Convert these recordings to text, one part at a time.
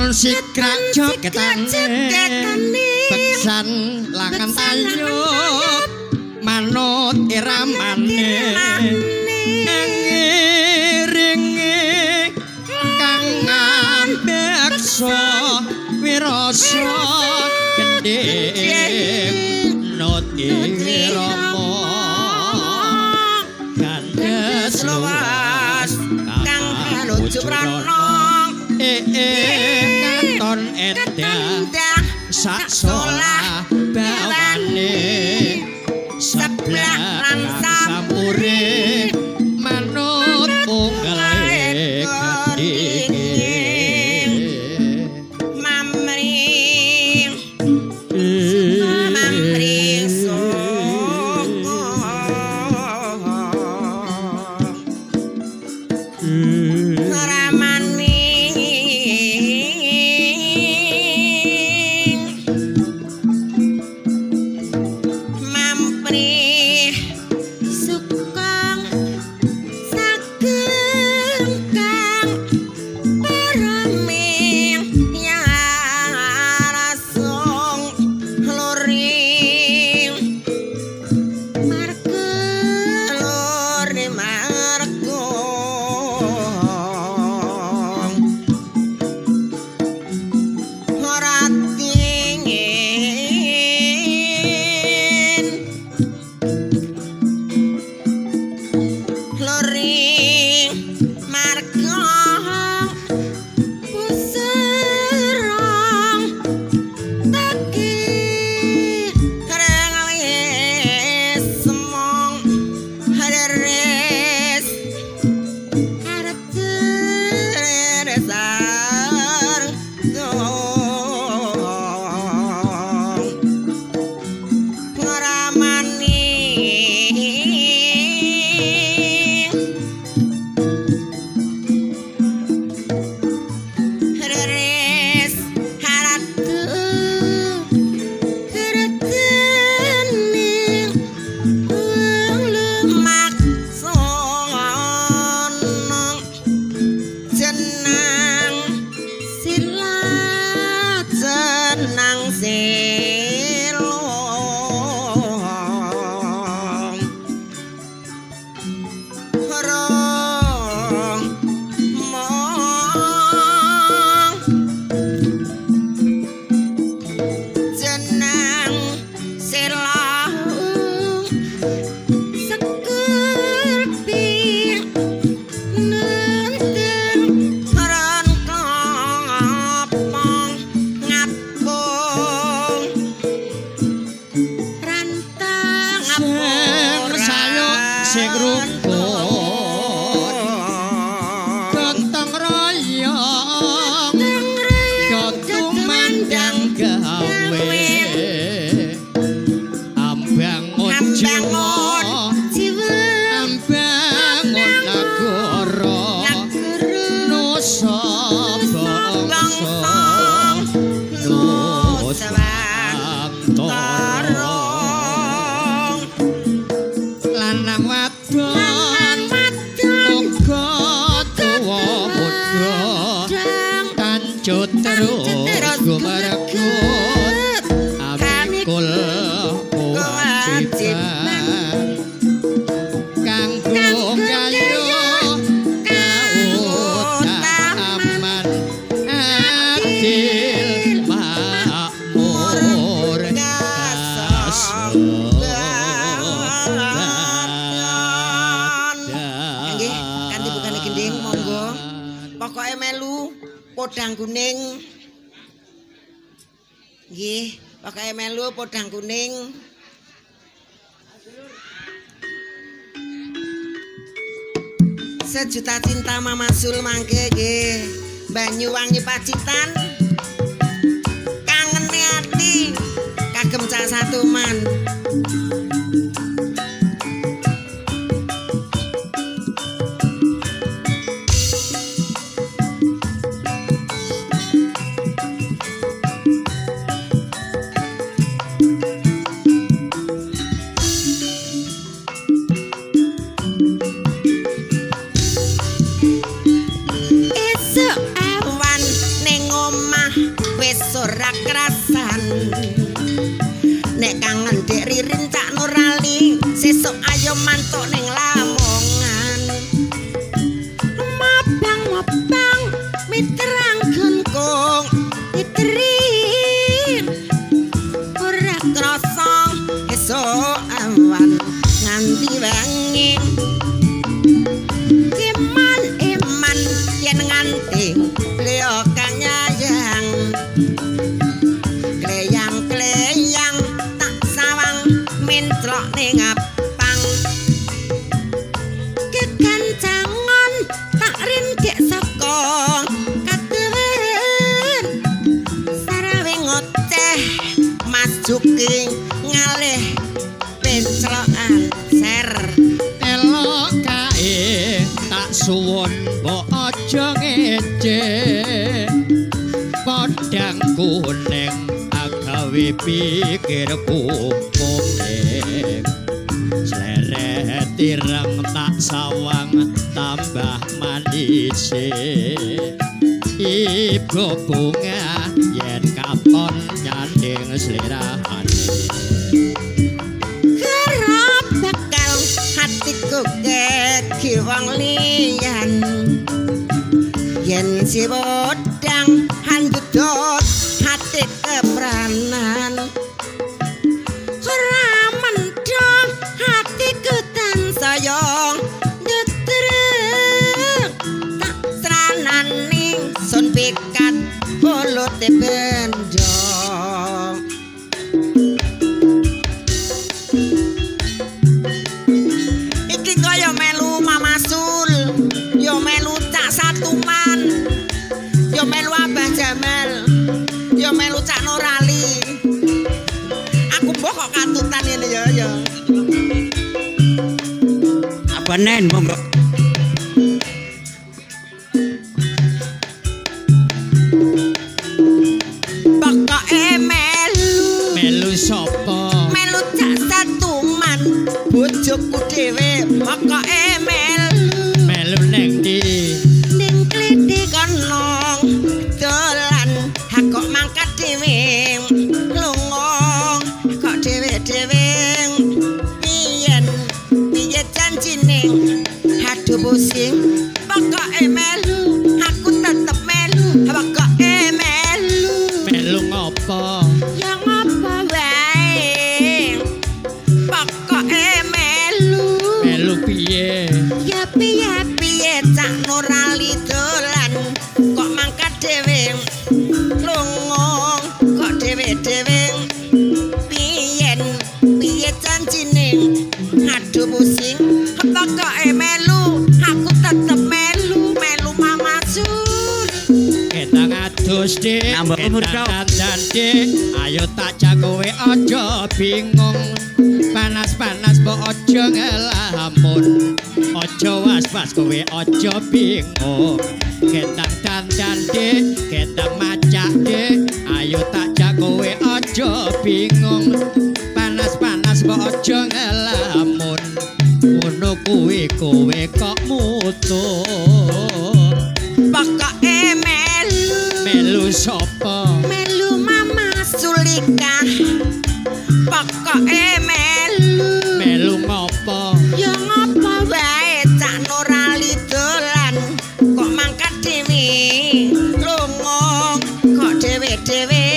Katon sigrak jogetane beksan langan tayub manut iramane ngiringi kang ngambeksa wirasa gendhing nut irama gandhes luwas kang kaluju prana katon edah sak solah bawane sebelah lan sampure manut unggale gendhinge mamring mamring soko ramane mamprih sukong sageng kang paraming yarasung luring marga lore marga ora dingin luring marga puserang taki rengawis semong hareres hareresar dong ngramani hareres haratu haratene lumak sono jenang sila jenang selong rong mong jenang selong sekerpi nenten ron klopong ngapung rantang sing sayuk sing rukun gotong royong tumandang gawe ambangun jiwa ambangun nagara nusa bangsa nusantara lanang wadon uga tuwa muda tanjut terus gumeregut amikul kewajiban kanggo gayuh kautaman adil makmur Nggih, kanthi bukane gendhing monggo. Pokoke melu podang kuning. Nggih, pokoke melu podang kuning. Sejuta cinta Mama Sul mangke nggih. Banyuwangi Pacitan. Kangene ati kagem Cak Satuman. Esuk awan ning omah wis ora krasan. Nek kangen Dek Ririn Cak Nurali, sesuk ayo mantuk ning Lamongan. Mabang-mabang mitrang gengkung mitri ora krasa esuk awan nganti wengi. Eman eman yen nganti leo kang nyayang, kleyang-kleyang tak sawang mentrok ning apang. Kekancangan tak rindik saka kadewen, sarawe ngoceh Mas Juki ngalih penclokan ser. Elok kae tak suwun mbok aja ngece, podang kuning agawe pikirku kuning. Sleret ireng tak sawang tambah manise, ibu bunga yen katon nyanding slirane. Kerap bakal hatiku keki wong liyan, yen si podang handudot hati kepranan. Ora mendhong hatiku tansaya nyetrek, tak sranani sun pikat mulute bendhong. Iki kaya melu Mamasul, ya melu Cak Satuman, ya melu Abah Jamal, ya melu Cak Nurali. Aku mbok kok katutan ngene ya ya. Abah Nen monggo. Pokoke melu. Melu sapa? Melu Cak Satuman, bojoku dhewe pokoke melu. Melu neng ndi? Ning klithik kono dolan, kok mangkat dhewe lunga kok dhewe-dhewe. Piyen piye janjine aduh pusing, pokoke melu aku tetep melu, pokoke melu. Melu ngopo? Ya ngopo wae, pokoke melu. Melu piye? Ya piye piye Cak Nurali dolan kok mangkat dhewe lunga kok dhewe-dhewe. Piyen piye janjine aduh pusing, pokoke melu aku tetep melu, melu Mamasul. Ketang adus Dik, ketang dandan Dik, ayo tak jak kowe aja bingung. Panas-panas mbok aja ngelamun, aja was-was kowe aja bingung. Ketang dandan Dik, ketang macak Dik, ayo tak jak kowe aja bingung. Panas-panas mbok aja ngelamun, ngono kuwi kowe kok mutu. Pokoke melu. Melu sapa? Melu Mama Sulikah, pokoke melu. Melu ngopo? Ya ngopo wae Cak Nurali dolan kok mangkat dhewe lunga kok dhewe-dhewe.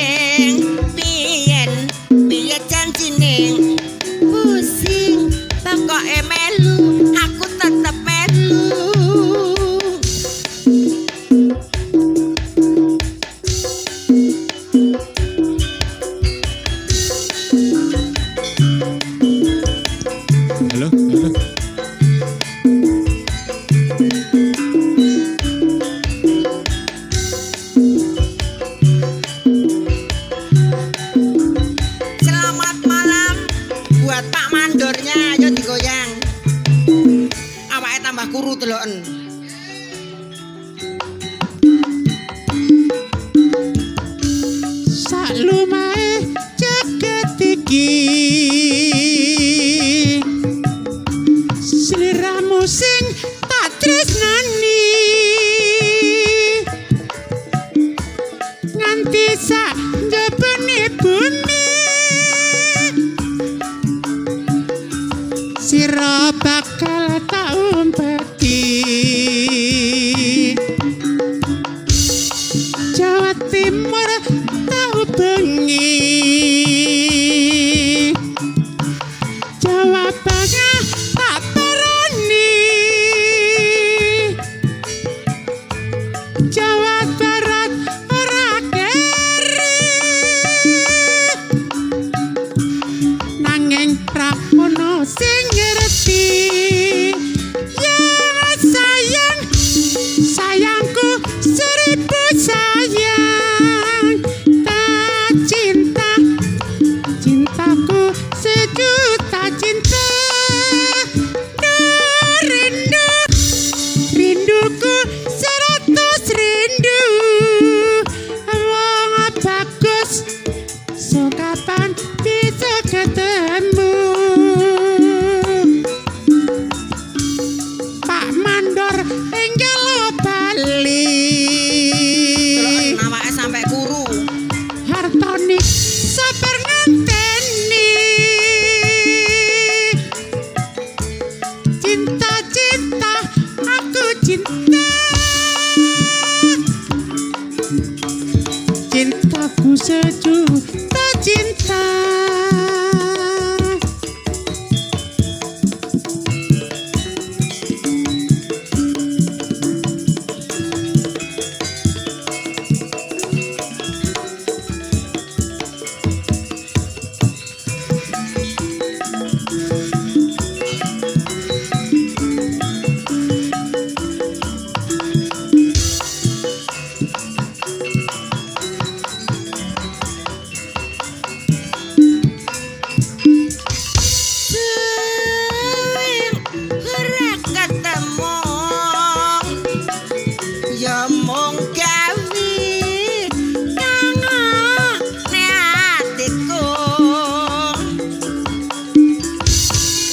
Piyen piye janjine pusing, pokoke melu aku tetep melu. Halo, halo. Selamat malam buat Pak Mandornya, ayo digoyang. Awake tambah kuru deloken. Saklumahe jagat iki, sliramu sing tak tresnani, nganti nganti sak njebene bumi sira bakal tak umpeti. Jawa Timur tau bengi, Jawa Tengah tak parani, Jawa Barat ora keri, nanging ra ono sing ngerti. Ya sayang, sayangku seribu sayang, tak cinta, cintaku sejuta cinta. Rindu, rinduku 100 rindu. Wong bagus, so kapan bisa ketemu? Pak Mandor enggal bali, Delok awake sampe kuru. Hartoni sabar ngenteni. Cinta cinta aku cinta, cintaku sejuta cinta. Suwe ora ketemu, ya mung gawe kangene atiku.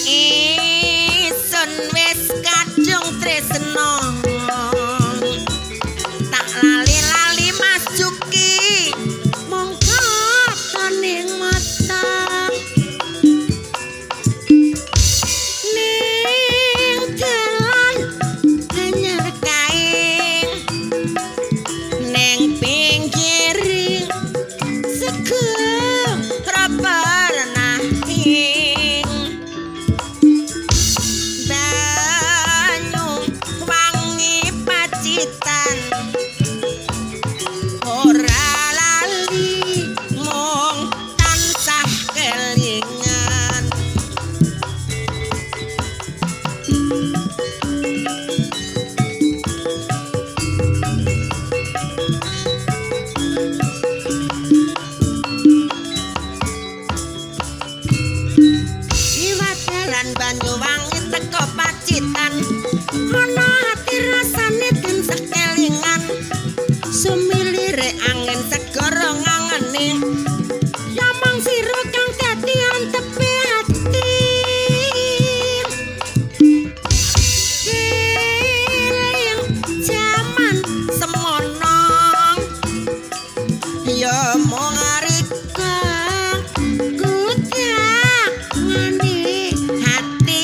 Isun wis kadung tresno, tak lali-lali Mas Juki mung katon ing mata. Ning dalan anyar kae, ning pinggir segara pernah ing banyu wangi Pacitan, ora lali mung tansah kelingan. Liwat dalan Banyuwangi teko Pacitan, ana ati rasane den sekelingan. Sumilire angin segara ngangeni, ya mung sira kang dadi antepe ati. Eling jaman semono, ya mung arika kutangane hati.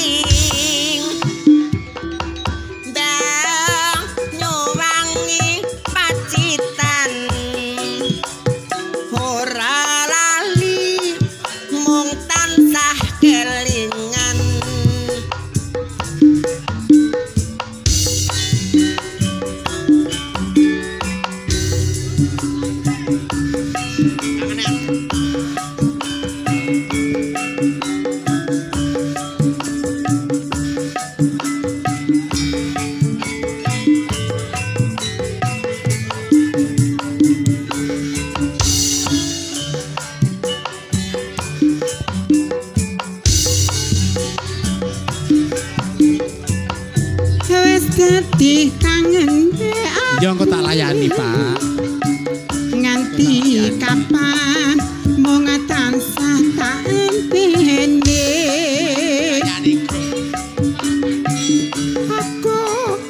Banyuwangi Pacitan, ora lali mung tansah kelingan. Wis dadi kangen Ya engko tak layani, Pak. Nganti kapan mung tansah tak enteni. Aku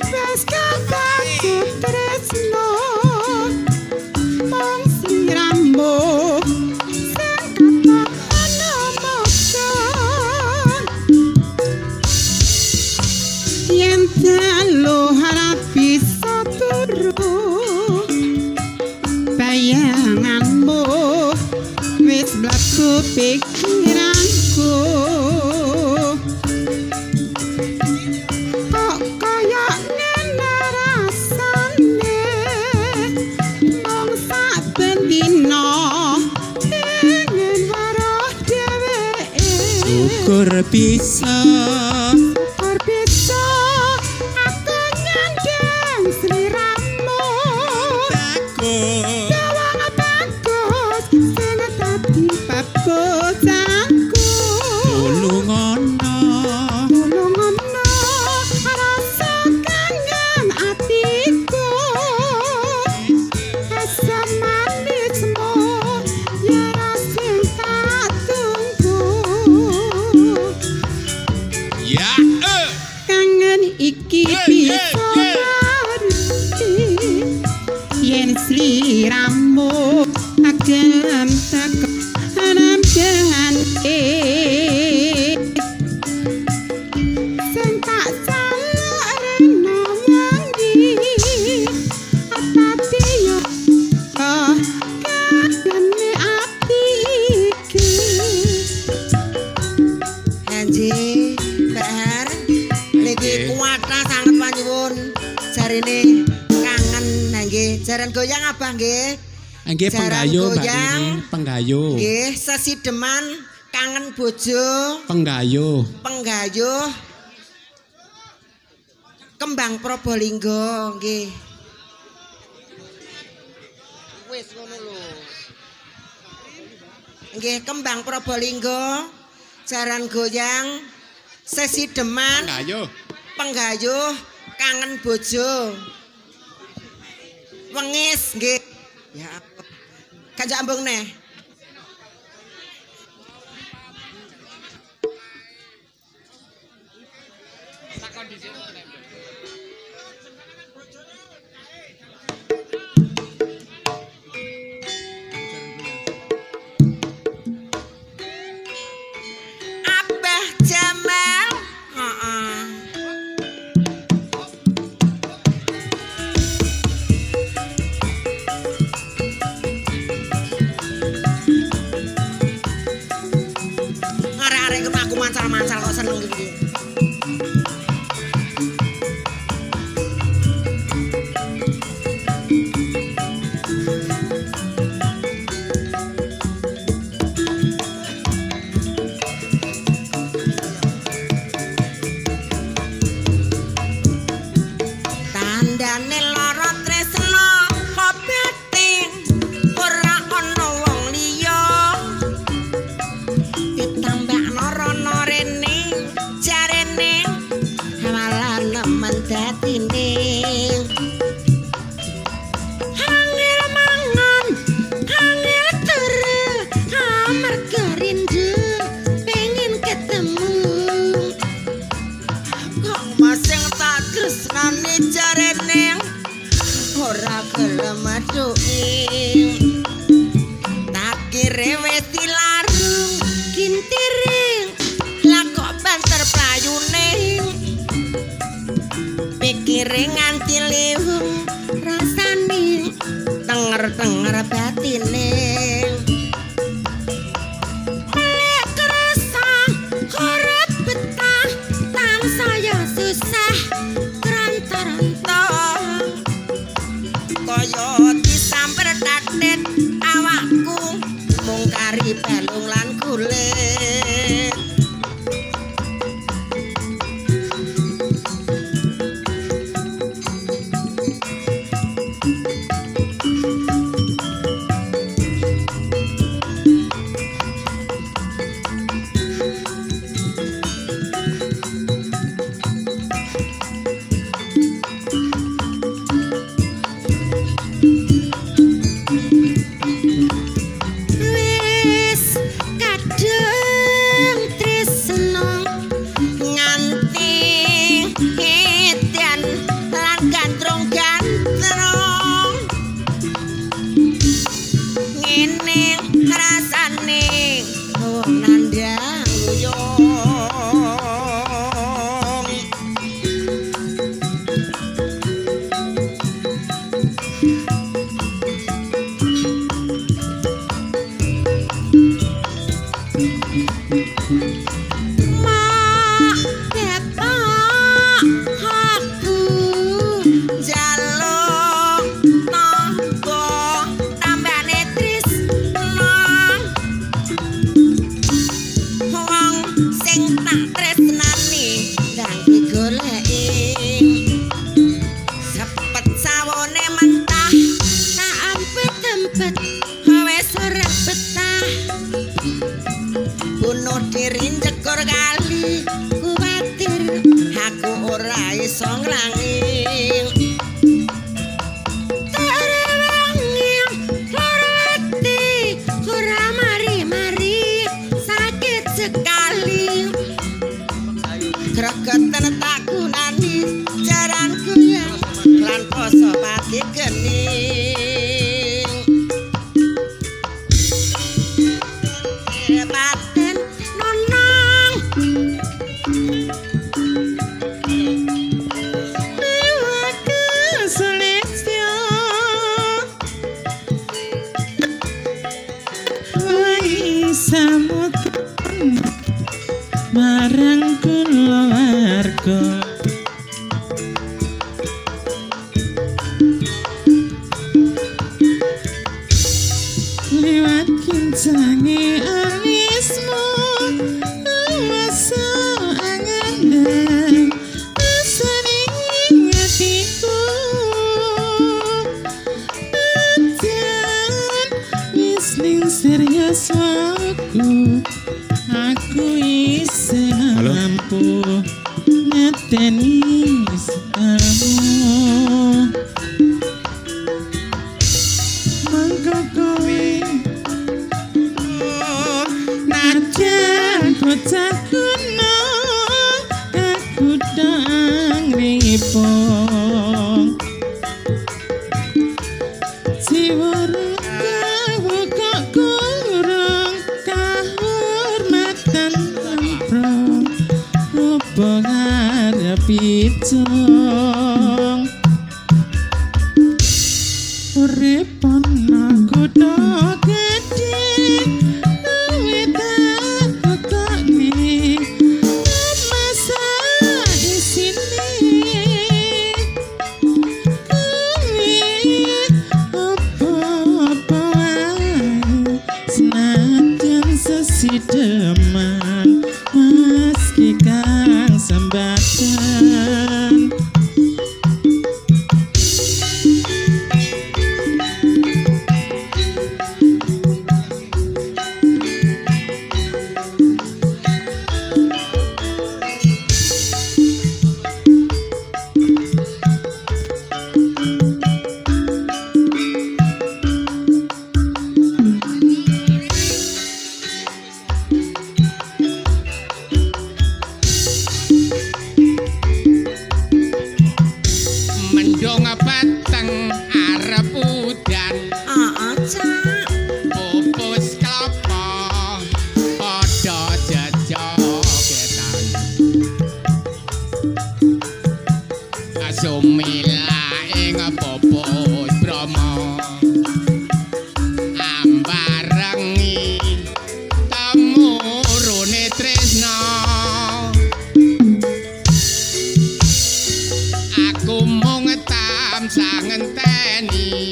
wis kaget tresno mung sira. ganggu pikiranku. Kok kaya ngene rasane mung saben dina pengen weruh dheweke. Syukur bisa, syukur bisa aku nyandang sliramu. Bagus, dawang bagus sing dadi babosanku. Tulungono, tulungono rasa kangen atiku. Rasa manismu ya sing tak tunggu. Ya, kangen iki bisa mari yen sliramu gelem teko nambahane. Sing tak jaluk rena wengi tapi yo kangene atiku. Haji Bahar niki kuwatah sanget panyuwun jarine kangen nggih jaran goyang Abah nggih. Nggih penggayo Mbak Rini, penggayo. Nggih sesideman kangen bojo, penggayo. Penggayo Kembang Probolinggo nggih. Wis ngono lho. Nggih Kembang Probolinggo, jaran goyang, sesideman, penggayo. Penggayo kangen bojo. Wengis nggih. Ya kanjak ambung neh. Abah Jamal, heeh. Arek-arek aku mancal-mancal kok seneng iki. Tandane lara tresna obate ora ana wong liya. Ditambahno rono rene jarene malah nemen dadine. Angel mangan, angel turu, amarga rindu pengen ketemu. Kok masing tak tresnani jarene ora gelem aduke. Tak kire wis dilarung kintiring, lah kok banter playune. Pikire nganti liwung rasane tenger-tenger batine. Melek kerasa ora betah tansaya susah kronto-ronto. Kaya disamper tatet awakku mung kari balung lan kulit. Wis kadung tresno nganti edan lan gantrong-gantrong. Ngene rasane wong nandhang nguyung. marang kulawarga. Liwat kincange alismu masa angan asane atiku najan wis lingsir yuswaku aku isih mampu ngeteni kamu. Mangko kowe najan bocah kuno kakudang ripong jiwa kawu kok kurang kahormatan lampro opo ngarep picung urip ana kutha gedhe awit aku kene masa isine kuwi apa-apa wae senajan sesideman meski kang sembatan. Mendung peteng arep udan. Heeh, Cak. Pupus klapa padha jejogetan. Asumila ing pupus Brahma ambarengi temurune tresna. Aku mung tansah ngenteni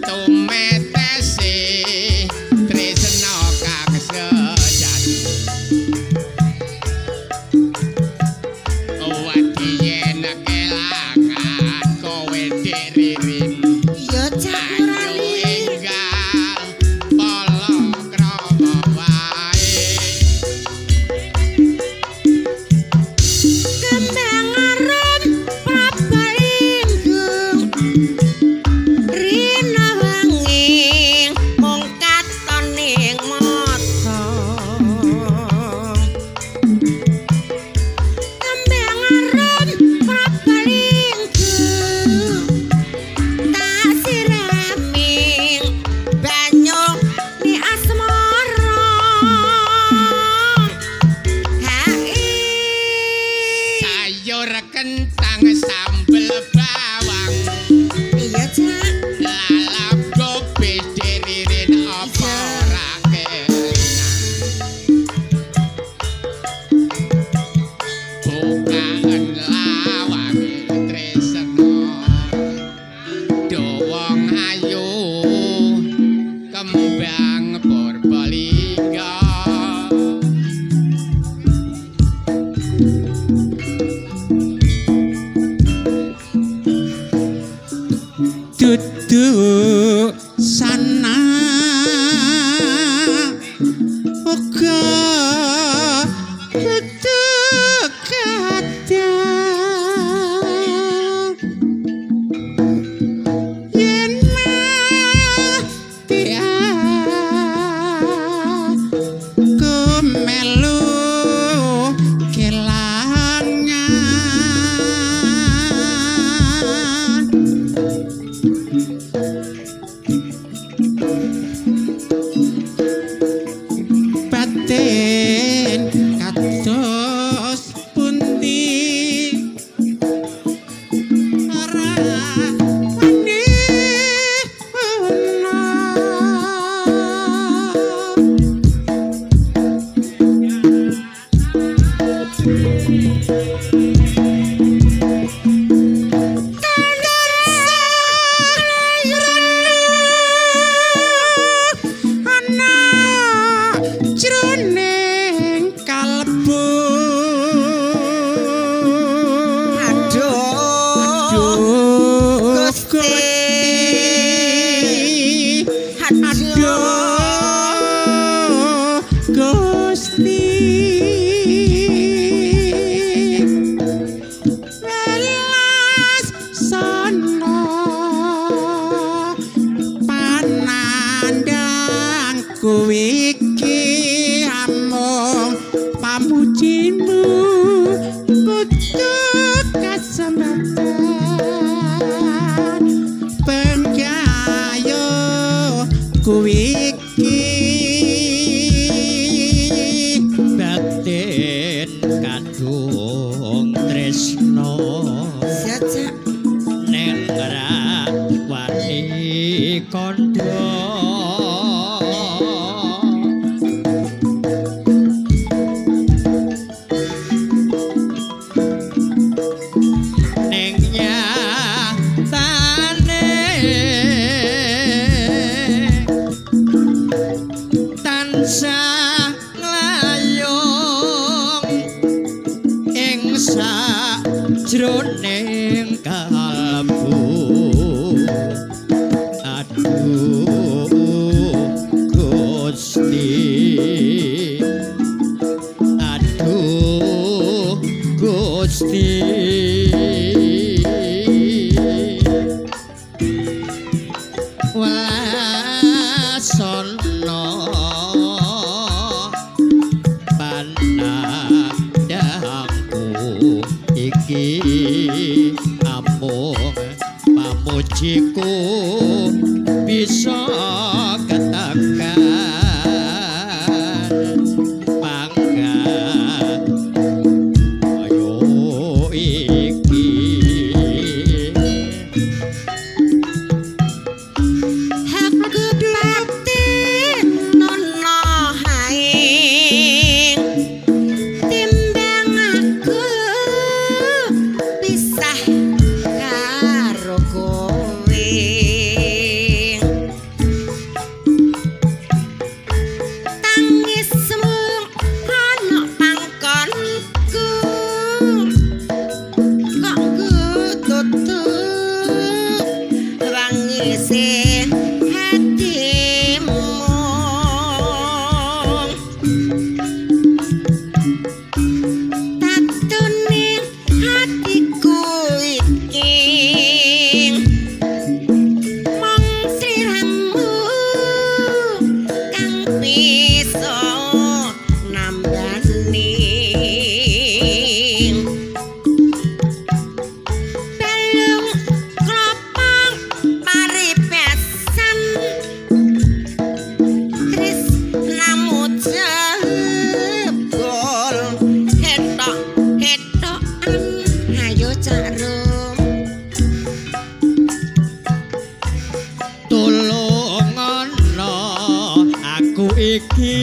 tumetese tresna kang sejati. Wedi yen kelangan Kuwi iki amung pamujimu kudu kasempatan penggayo kuwi iki batin kadung tresno Jajak ning ra wani kandha ning nyatane tansah nglayung ing sajroning kalbu. Aduh Gusti, aduh Gusti, welasana pandangku iki amung pamujiku bisa ketekan pangkat ayo iki. Aku batin nono hae timbang aku pisah karo kowe. Tangismu ana pangkonku kok tutup wangise hatimu. Tatune hatiku iki mung sliramu kang bisa nambani. Balung klopong paribasan tresnamu jebol hetok-hetokan. Ayo Cak Rum. Tulungono aku iki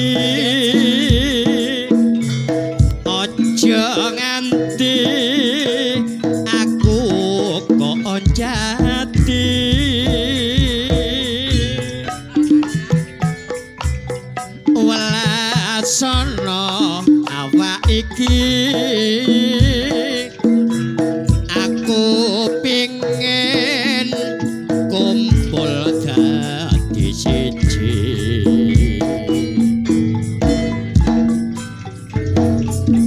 aja nganti aku kok jati. Welasana awak iki aku pingin kumpul dadi siji.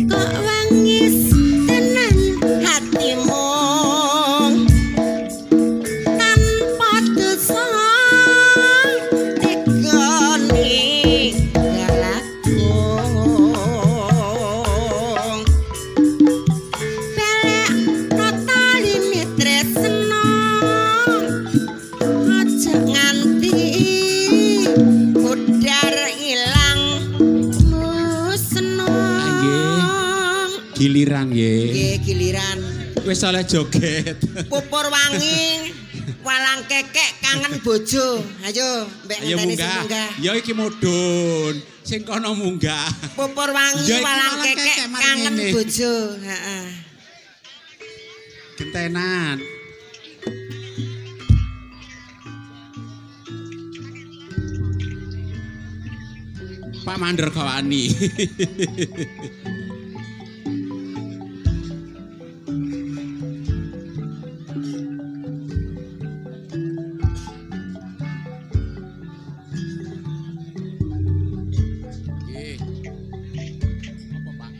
Kok wangis tenan hatimu tanpa dosa tega ninggal aku. Belek taline tresno aja nganti budar ilang musno. Giliran nggih. Nggih, giliran. Wis oleh joget. Pupur wangi, walang kekek kangen bojo. Ayo, mbek Ayo ngenteni sing munggah. munggah. Ya iki mudhun. Sing kono munggah. Pupur wangi, Ya iki walang walang kekek kekek mari kangen ngene. bojo. Heeh. Gentenan. Pak Mandor kawani. Nggih. Apa, Pak?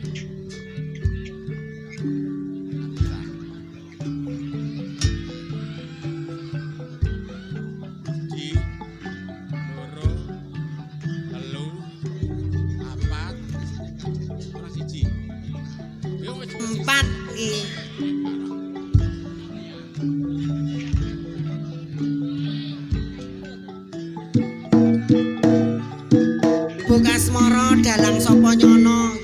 Siji, loro, telu. Asmara dalang sapa nyono.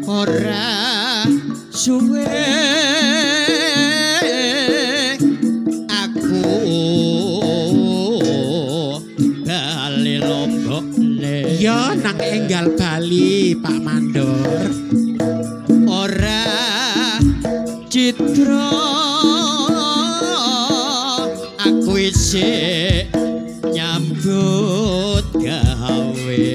Ora suwe aku bali lombokne. Ya nang enggal bali Pak Mandor. Ora citra aku isih nyambut gawe.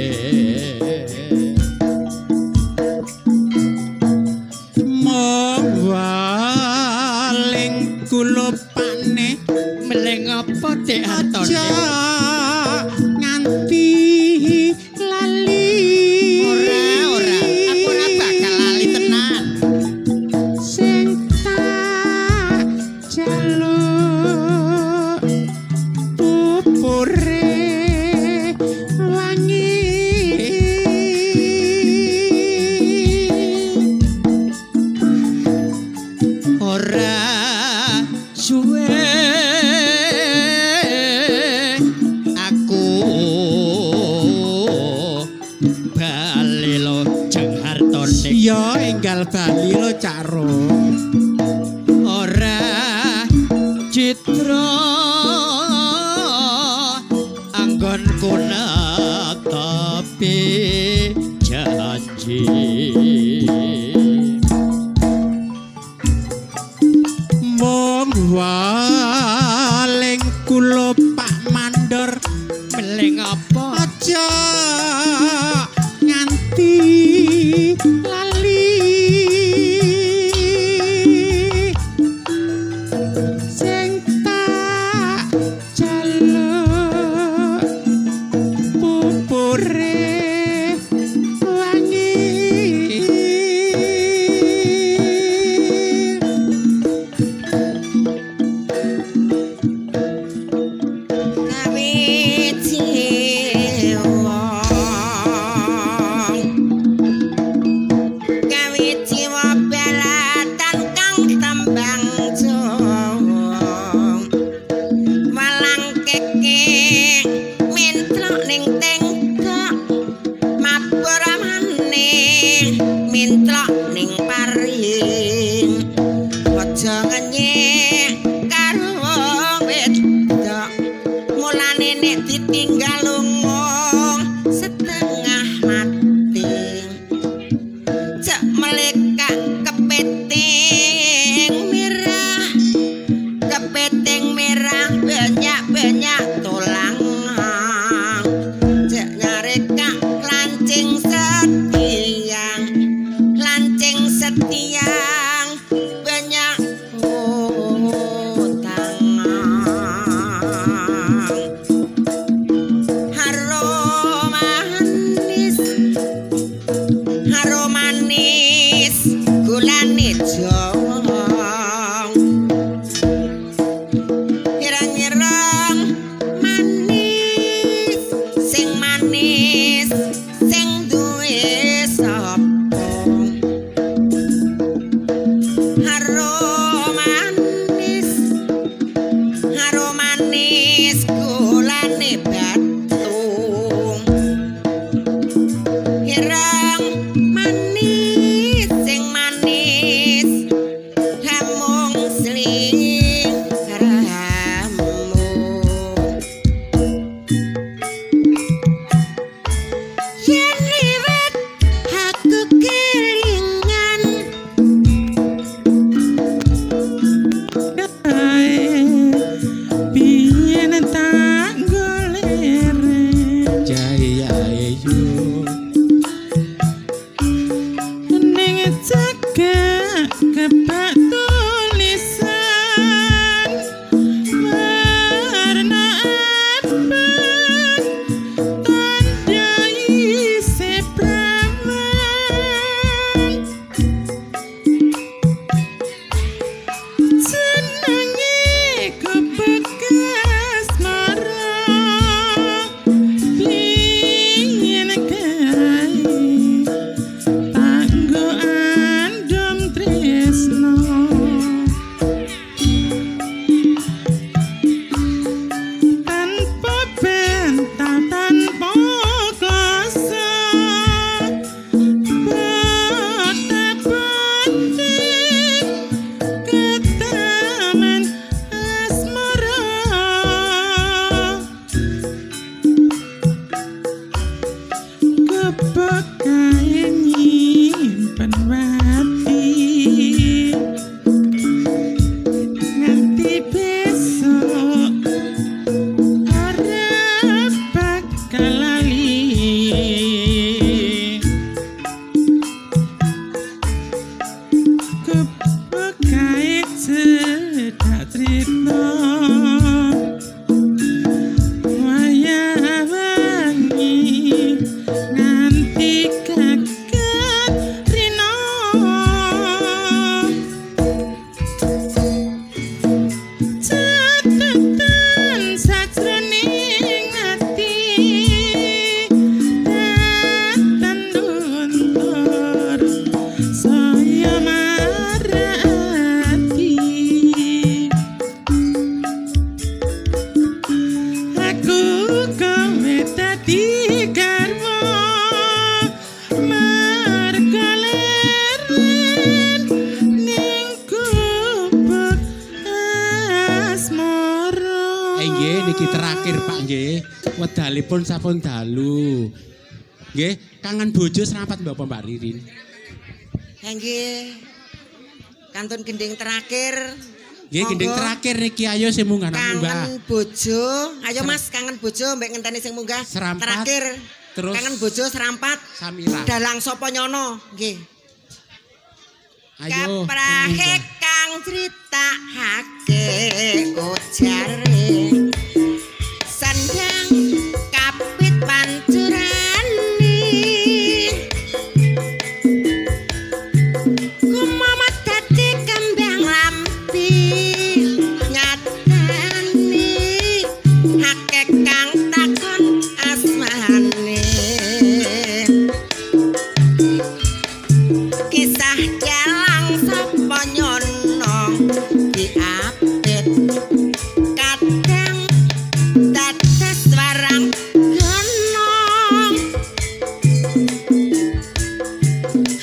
Waling kulupane meling apa Dik Hartone nganti lali. Ora ora aku ora bakal lali tenan. Sing tak jaluk pupure wangi. Ora suwe aku bali lo Jeng Hartone. Ya enggal bali lo Cak Ro. Ora citra anggonku netepi janji. Mung waling kula Pak Mandor meling apa aja nganti lali. Sing tak jaluk pupure wangi. Gawe jiwa, gawe jiwa balatan kang tembang Jawa. Walang keke mentrok ning tengkok, mabur maning mentrok ning paring. Aja ngenyek karo wong wedok, mulane nek ditinggal lunga setengah mati. Cek melekak kepiting merah, kepiting merah banyak-banyak tulang. Cek nyarekak lancing setiang, lancing setiang banyak utang. Harum manis, harum manis gulane Jawa. Ireng-ireng manis, sing manis sing duwe sapa. Harum cekak kebak tulisan warna abang tanda isih prawan jenenge kebekas mara pingin kae tanggo andom tresno tanpa bental tanpa klasa bata-batin ketaman asmara kebekae nyimpen wati nganti besok ora bakal lali kebekae cedak trita wayah wengi nganti kaget rina catetan sajroning ati datan luntur saya marati aku kowe dadi garwa marga leren ning gubuk asmara. Nggih niki terakhir Pak nggih. Wedalipun sampun dalu. Nggih, kangen bojo serapat Bapak Mbak Ririn. Nggih. Kantun gending terakhir. Nggih gending Monggo. terakhir niki ayo sing munggah nak munggah. Kangen bojo. Ayo Mas, kangen bojo mbek ngenteni sing munggah. Serampat. Terakhir. Terus Kangen bojo serampat. Samira. Dalang sapa nyono? Nggih. Ayo. sing Keprahe munggah. kang critakake ujare sandang kapit pancurane kumamat dadi kembang lampi nyatane akeh kang takon asmane kisah dalang sapa nyono diapit kadang dados warang gunung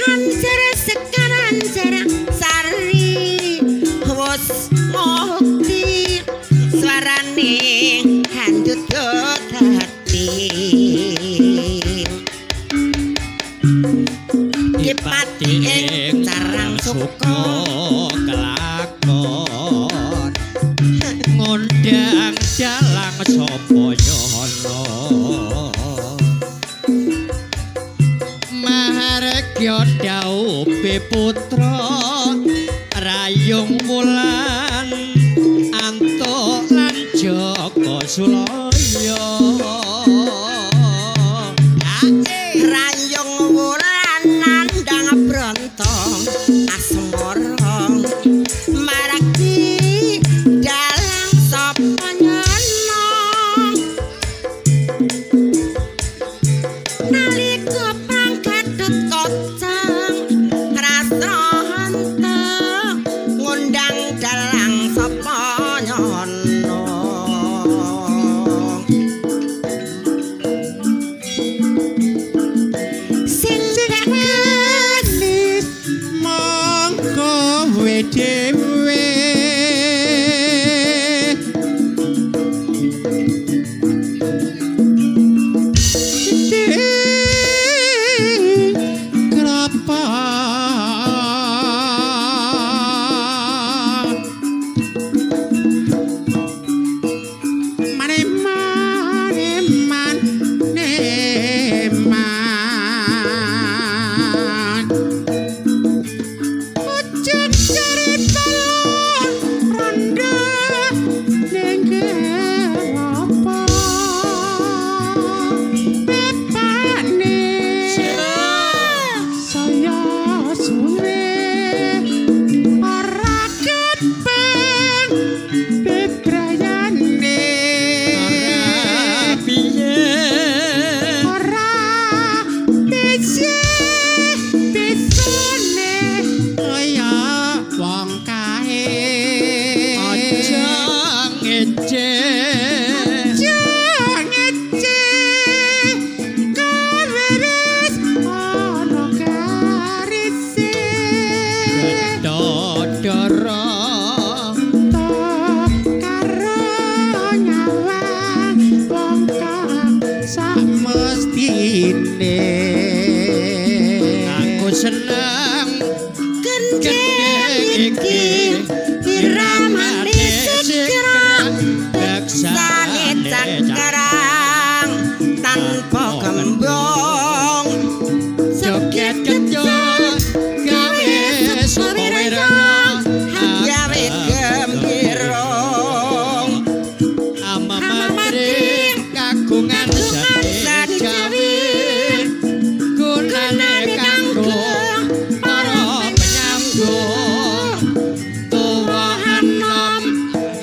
anjar sekar anjar sari wis mukti swarane handut dadi dipati ing carang suka kelakon ngundang dalang sapa nyono mahargya dhaupe putra Rayung Wulan antuk lan Jaka Sulaya. Rayung Wulan nandang brontong asmara maragi dalang sapa nyono nalika pangkatut kocang rasa hanta ngundang dalang sapa nyono sing manis mongko kowe dhewe Krapa mane mane mane man. Gendheng iki iramane sikrang beksane cengkerang tanpa gembong joget kenceng gawe suwira gawe gembira amamatri kagungan seni Jawi gunane kanggo para penyambung tuwa anom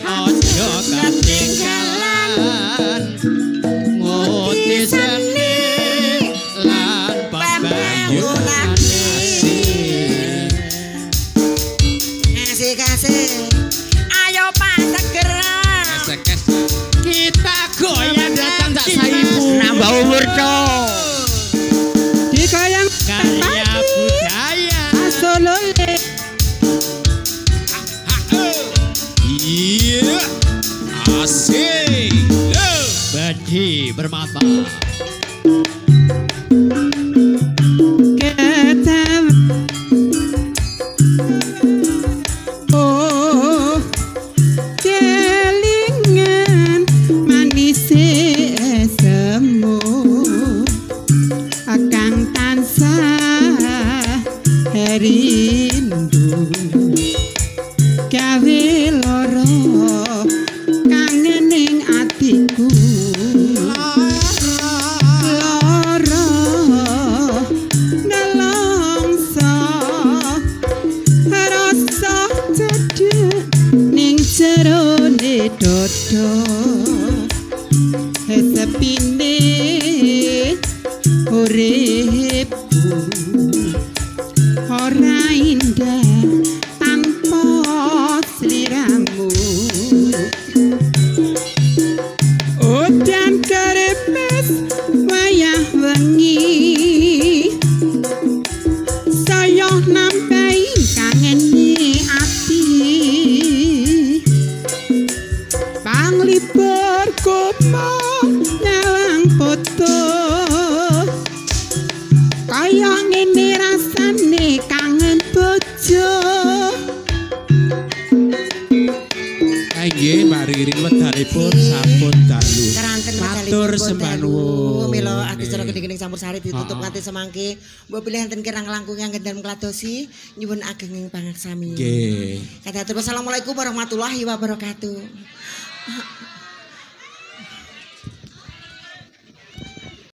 aja ketinggalan nguti seni lan pembangunane. Asik asik. Ayo Pak segera. Kita goyang Datang tak saipu. Nambah umur tok. Dikoyang karya budaya asolole. Iya. Asik. Bedi bermata. Ketam. Oh, kelingan manise esemu akang tansah rindu gawe lara kangen ning atiku lara nelongso rasa cedhek ning jerone dodo sepine uripku ora indah tanpa sliramu. Udan kerepes wayah wengi saya nambahi kangene ati panglipur kopo nyawang foto kaya ngene rasane kangen bojo. Nggih, Mbak Ririn wedalipun sampun dalu. Keranten Matur sembah nuwun. Mila adicara gending-gending campur sari ditutup nganti semangke. Mbok pilih enten kirang langkung yang dalem kladosi nyuwun agenging pangaksami. Nggih. Kados wassalamualaikum warahmatullahi wabarakatuh.